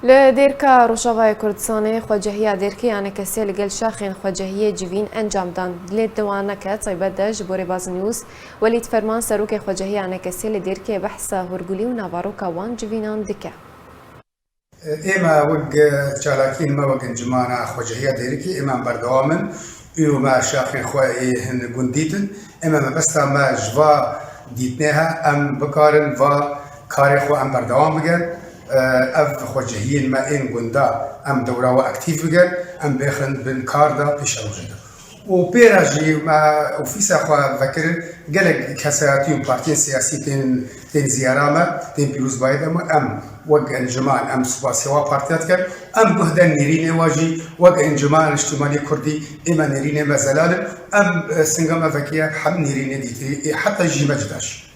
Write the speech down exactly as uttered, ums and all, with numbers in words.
Li Dêrka Rojavayê Kurdistanê xwecehiya Dêrkê ya nekesê li gel şaxên xwecehiyê civîn encam dan. Lê di waneke taybet de ji bo Rêbaz News, Welîd Ferman, serokê xwecehiya nekesê li Dêrkê, behsa hûrgulî û naveroka wan civînan dike. Ême wek çalakiyên me wek encimana xwecehiya Dêrikê ême em berdewam in û me şaxên xwe ê hin gund dîtin. Ême mebesta me ji va dîtinê he em bikarin va karê xwe em berdewam bikin. Ev xwecihiyên me ên gunda em dewra we aktîf bikin, em bêxin bin kar de pêşerojê de. Û pê re jî me ofîsa xwe vekirin, gelek kesayetî û partiyên siyasî tên, tên ziyara me, tên pîrozbayê de me. Em wek encûman, em spasiya wa partiya dikin. Em guh den nêrînê wa jî wek encûman niştimanî kurdî ême nêrînê me zelal in. Em, e, singa me vekiye hem nêrînê dîtirî, ê heta jî me cida jî.